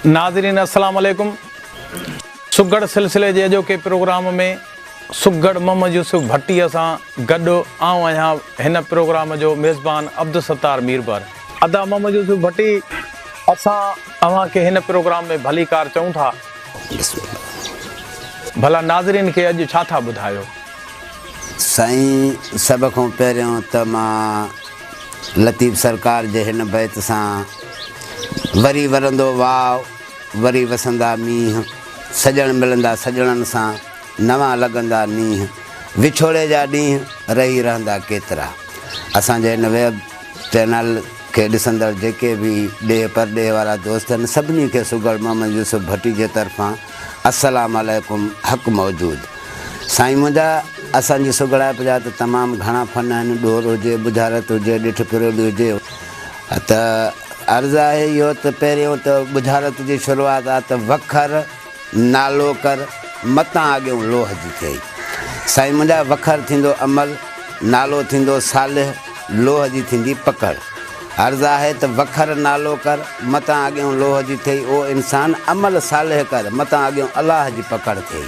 ناظرين السلام عليڪم سگهڙ سلسلي جي اڄوڪي پروگرام ۾ سگهڙ محمد يوسف ڀٽيء سان گڏ آئون آهيان هن پروگرام جو ميزبان عبدالستار ميربحر. ادا محمد يوسف ڀٽي اسان اوهان کي هن پروگرام ۾ ڀليڪار چئون ٿا. ڀلا ناظرين کي اڄ ڇا ٿا ٻڌايو؟ سائين سڀ کان پهريون ته مان لطيف سرڪار جي هن بيت سان وري ورندو واء وري وسندا مينهن سڄڻ ملندا سڄڻن سان نوان لڳندا نينهن وڇوڙي جا ڏينهن رهي رهندا ڪيترا اسان جي هن ويب چينل کي ڏسندڙ جيڪي به ڏيهه پرڏيهه وارا دوست آهن سڀني کي سگهڙ محمد يوسف ڀٽي جي طرفان السلام عليڪم حق موجود سائين منهنجا اسان جي سگهڙائپ جا ته تمام گهڻا فن آهن ڏور هجي ٻجهارت هجي ڏٺ پرولي هجي ته عرض آهي اهو ته پهريون ته ٻجهارت جي شروعات آ ته وکر نالو ڪر، متان اڳيئون لوهه جي ٿئي. سائين منهنجا وکر ٿيندو عمل، نالو ٿيندو صالح، لوهه جي ٿيندي پڪڙ. عرض آهي ته وکر نالو ڪر، متان اڳيئون لوهه جي ٿئي او انسان عمل صالح ڪر، متان اڳيئون الله جي پڪڙ ٿئي.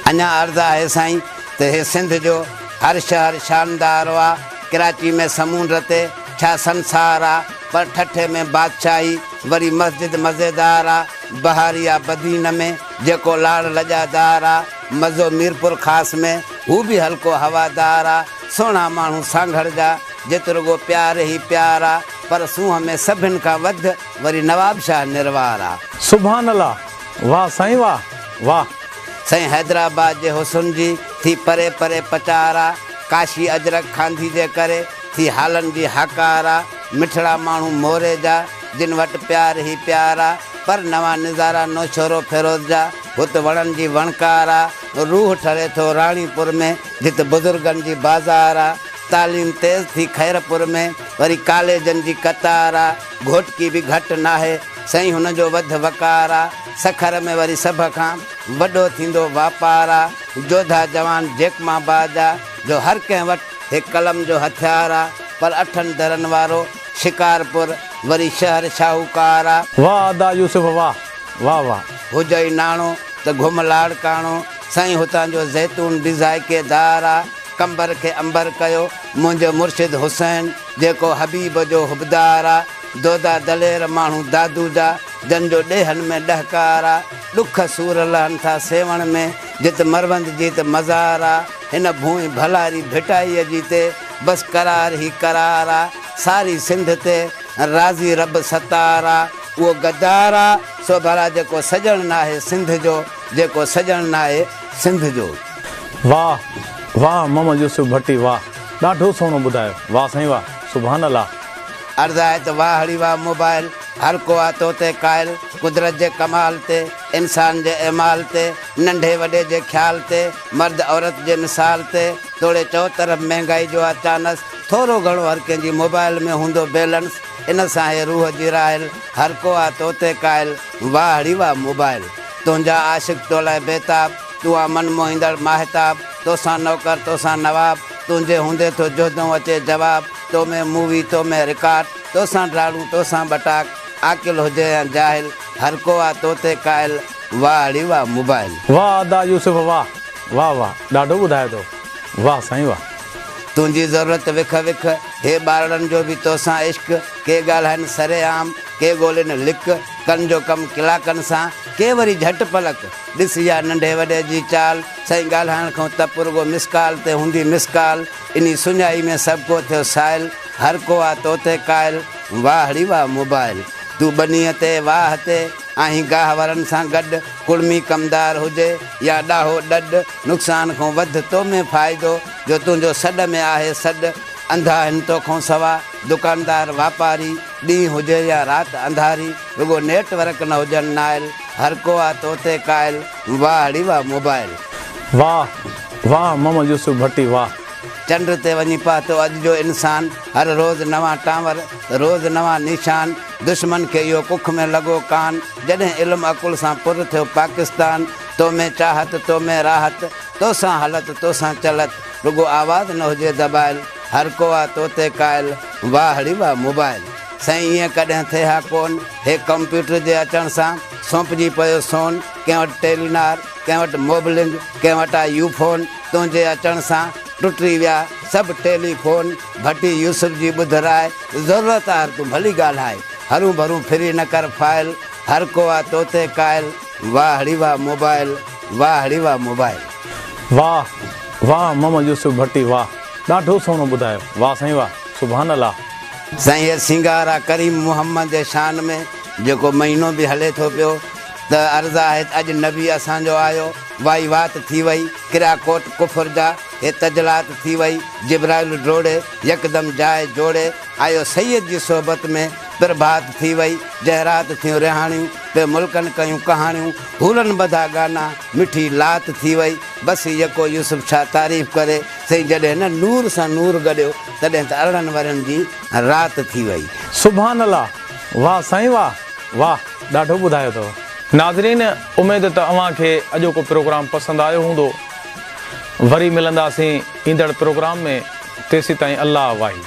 اڃا عرض آهي سائين ته هي سنڌ جو هر شهر شاندار آ، ڪراچي ۾ سمونڊ تي ڇا سنسار آ، پر ٺٽي ۾ بادشاهي وري مسجد مزيدار آ. بهاري آ بدين ۾، جيڪو لاڙ لڄادار آ، مزو ميرپور خاص ۾، هو به هلڪو هوادار آ، سهڻا ماڻهو سانگهڙ جا، جت رڳو پيار ئي پيار آ، پر سونهن ۾ سڀن کان وڌ وري نوابشاهه نروار آ. سبحان الله واه سائين واه واه. سائين حيدرآباد جي حسن جي، ٿي پري پري پچار آ، ڪاشي اجرڪ کانڌي جي ڪري، ٿي هالن جي هاڪار آ، مٺڙا ماڻهو موري جا، جن وٽ پيار هي پيار آ، پر نوان نظارا نوشهرو فيروز جا، هت وڻن جي وڻڪار آ، روح ٺري ٿو راڻيپور ۾، جت بزرگن جي بازار آ، تعليم تيز ٿي خيرپور ۾، وري ڪاليجن جي قطار آ، گهوٽڪي به گهٽ ناهي، سائين هن جو وڌ وقار آ، سکر ۾ وري سڀ کان وڏو ٿيندو واپار آ، جوڌا جوان جيڪب آباد جا، جو هر ڪنهن وٽ هي قلم جو هٿيار آ، پر اٺن درن وارو شڪارپور وري شهر شاهوڪار آ. واه ادا يوسف واه واه واه. هجئي ناڻو ته گهم لاڙڪاڻو. سائين هتان جو زيتون به ذائقي دار آ. قمبر کي عنبر ڪيو منهنجو مرشد حسين جيڪو حبيب جو حبدار آ. دودا دلير ماڻهو دادو جا جن جو ڏيهن ۾ ڏهڪار آ. ڏک سور لهن ٿا سيوهڻ ۾ جت مروند جي ته مزار آ. هن ڀونء ڀلاري ڀٽائيء جي تي بس قرار هي قرار آ. ساري سنڌ تي راضي رب ستار آ. اهو غدار آ سو ڀلا جيڪو سڄڻ ناهي سنڌ جو جيڪو سڄڻ ناهي سنڌ جو. واه واه محمد يوسف ڀٽي واه ڏاڍو سهڻو ٻڌايو واه سائين واه سبحان الله. عرض آهي ته واه ڙي واه موبائل هر ڪو آ تو تي قائل قدرت جي ڪمال تي انسان جي اعمال تي ننڍي وڏي جي خيال تي مرد عورت جي مثال تي توڙي چؤطرف مهنگائي جو آ چانس ٿورو گهڻو هر ڪنهن جي موبائل ۾ هوندو بيلنس ان سان هي روح جي راحل هر ڪو آ تو تي قائل واه ڙي واه موبائل تنهنجا عاشق تو لاء بيتاب تون آ من موهيندڙ ماهتاب توسان نوڪر توسان نواب تنهنجي هوندي ٿو جهدئون اچي جواب تو ۾ مووي تو ۾ رڪارڊ توسان ڊاڙون توسان ٻٽاڪ عاقل هجي يا جاهل هر ڪو آ تو تي قائل واه ڙي واه موبائل. واه ادا يوسف واه واه واه ڏاڍو ٻڌايو تو واه سائين واه. تنهنجي ضرورت وک وک، هي ٻارڙن جو به توسان عشق، ڪي ڳالهائن سر عام، ڪي ڳولين لڪ، ڪن جو ڪم ڪلاڪن سان، ڪي وري جهٽ پلڪ، ڏس اها ننڍي وڏي جي چال، سائين ڳالهائڻ کان تپ رڳو مسڪال تي هوندي مسڪال، انهي سڃائي ۾ سڀڪو ٿيو سائل، هر ڪو آ توتي قائل، واه ڙي واه موبائل، تون ٻنيء تي واهه تي، آهين گاهه وارن سان گڏ، ڪڙمي ڪمدار هجي يا ڏاهو ڏڏ، نقصان کان وڌ تو ۾ فائدو، جو تنهنجو سڏ ۾ آهي سڏ، انڌا هن توکون سوا، دڪاندار واپاري، ڏينهن هجي يا رات انڌاري، رڳو نيٽ ورڪ نه هجن نائل، هر ڪو آ تو تي قائل، واه ڙي واه موبائل. واه واه محمد يوسف ڀٽي واه. چنڊ تي وڃي پهتو اڄ جو انسان، هر روز نوان ٽانور، روز نوان نيشان، دشمن کي اهو ڪک ۾ لڳو ڪان، جڏهن علم عقل سان پر ٿيو پاڪستان، تو ۾ چاهت تو ۾ راحت، توسان هلت توسان چلت، رڳو آواز نه هجي دٻايل، هر ڪو آ تو تي قائل، واه ڙي واه موبائل. سائين ائين ڪڏهن ٿئي ها ڪون، هي ڪمپيوٽر جي اچڻ سان سونپجي پيو سون، ڪنهن وٽ ٽيلينار، ڪنهن وٽ موبلنگ، ڪنهن وٽ آ يوفون، تنهنجي اچڻ سان ٽٽي ويا سڀ ٽيلي فون، ڀٽي يوسف جي ٻڌ راء، ضرورت آهر تون ڀلي ڳالهاء، هرون ڀرون ڦري نه ڪر فائل، هر ڪو آ توتي قائل، واهه ڙي واهه موبائل، واهه ڙي واهه موبائل. واھ واھ محمد يوسف ڀٽي واھ ڏاڍو سهڻو ٻڌايو واھ سائين واھ سبحان الله. سائين هي سينگار آ ڪريم محمد جي شان ۾ جيڪو مهينو به هلي ٿو پيو ته عرض آهي ته اڄ نبي اسان جو آيو وائي وات ٿي وئي ڪريا ڪوٽ ڪفر جا هي تجلات ٿي وئي جبرائيل ڊوڙي يڪدم جاء جوڙي آيو سيد جي صحبت ۾ پرڀات ٿي وئي جنهن رات ٿيون رهاڻيون پي ملڪن ڪيون ڪهاڻيون حورن ٻڌا ڳانا مٺي لات ٿي وئي بس يڪو يوسف ڇا تعريف ڪري سائين جڏهن نه نور سان نور گڏيو تڏهن ته 18 ورهين جي رات ٿي وئي. سبحان الله واه سائين واه واه ڏاڍو ٻڌايو اٿو. ناظرين اميد ته اوهان کي اڄوڪو پروگرام پسند آيو هوندو وري ملنداسين ايندڙ پروگرام ۾ تيسيتائين الله واهي.